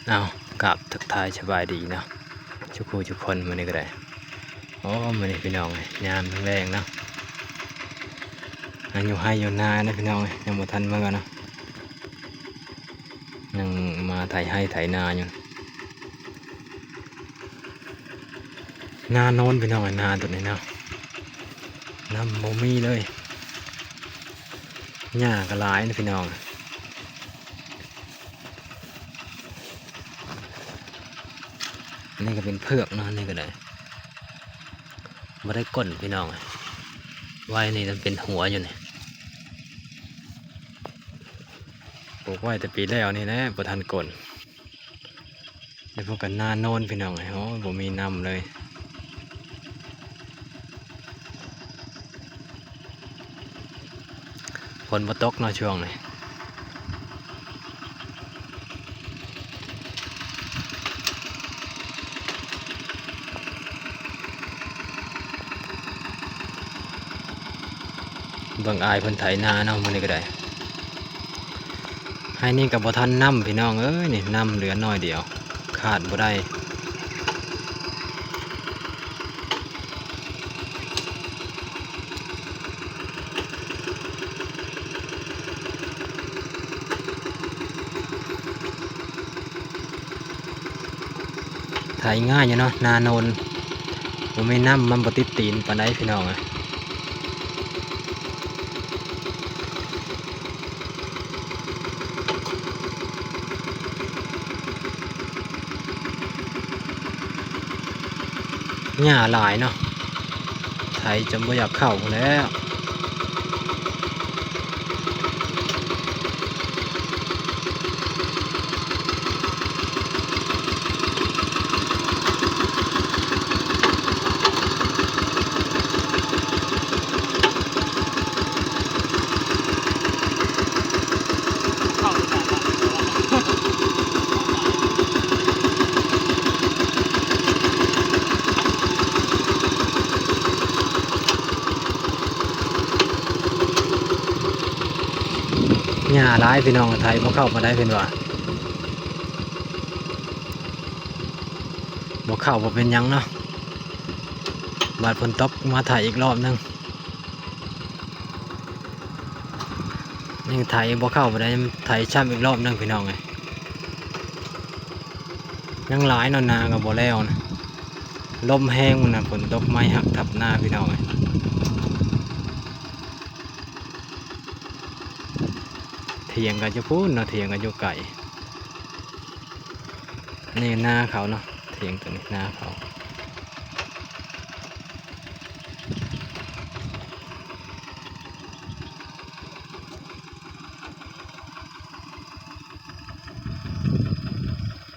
ເອົາ ກາບທັກທາຍສະບາຍດີເນາະ ທຸກຜູ້ທຸກຄົນ. ມື້ນີ້ກໍໄດ້ ໂອ້ ມື້ນີ້ພີ່ນ້ອງເອີຍ ຍາມແລງເນາະ ຍັງຢູ່ໄຮ່ຢູ່ນາເນາະພີ່ນ້ອງເອີຍ ຍັງບໍ່ທັນເມືອເນາະ ຍັງມາໄຖໄຮ່ໄຖນາຢູ່. ນາໂນນພີ່ນ້ອງເອີຍ ນາໂຕນີ້ເນາະ ນ້ຳບໍ່ມີເລີຍ ຫຍ້າກໍຫຼາຍນະພີ່ນ້ອງ. ອັນນີ້ກໍເປັນເຜືອກເນາະ ອັນນີ້ກໍໄດ້ ບໍ່ໄດ້ກົ້ນພີ່ນ້ອງເອີຍ ໄວ້ນີ້ມັນເປັນຫົວຢູ່ນີ້ ປູກໄວ້ແຕ່ປີແລ້ວນີ້ແຫຼະ ບໍ່ທັນກົ້ນ. ແລ້ວພວກກັນນາໂນນພີ່ນ້ອງເອີຍ ໂອ້ຍ ບໍ່ມີນ້ຳເລີຍ ຝົນບໍ່ຕົກເນາະຊ່ວງນີ້. ເບິ່ງອ້າຍເພິ່ນໄຖນາເນາະ ມື້ນີ້ກໍໄດ້ ໄຮ່ນີ້ກໍບໍ່ທັນນ້ຳພີ່ນ້ອງເອີຍ ນີ້ນ້ຳເຫຼືອໜ້ອຍດຽວ ຂາດບໍ່ໄດ້. ໄຖງ່າຍຢູ່ເນາະ ນາໂນນ ບໍ່ມີນ້ຳ ມັນບໍ່ຕິດຕີນປານໃດພີ່ນ້ອງເອີຍ. ຫຍ້າຫຼາຍເນາະ ໄຖຈົນບໍ່ຢາກເຂົ້າພຸ້ນແລ້ວ. ຫຍ້າຫຼາຍພີ່ນ້ອງ ໄຖບໍ່ເຂົ້າປານໃດເພິ່ນວ່າ ບໍ່ເຂົ້າບໍ່ເປັນຫຍັງເນາະ ບາດຝົນຕົກມາໄຖອີກລອບໜຶ່ງ. ຍັງໄຖບໍ່ເຂົ້າປານໃດ ໄຖຊ້ຳອີກລອບໜຶ່ງພີ່ນ້ອງເອີຍ. ຍັງຫຼາຍເນາະ ນາກໍບໍ່ແລ້ວນະ ລົມແຮງພຸ້ນນະ ຝົນຕົກໄມ້ຫັກທັບນາພີ່ນ້ອງເອີຍ. ຖຽງກໍຢູ່ພຸ້ນເນາະ ຖຽງກໍຢູ່ໄກ. ນີ້ນາເຂົາເນາະ ຖຽງໂຕນີ້ນາເຂົາ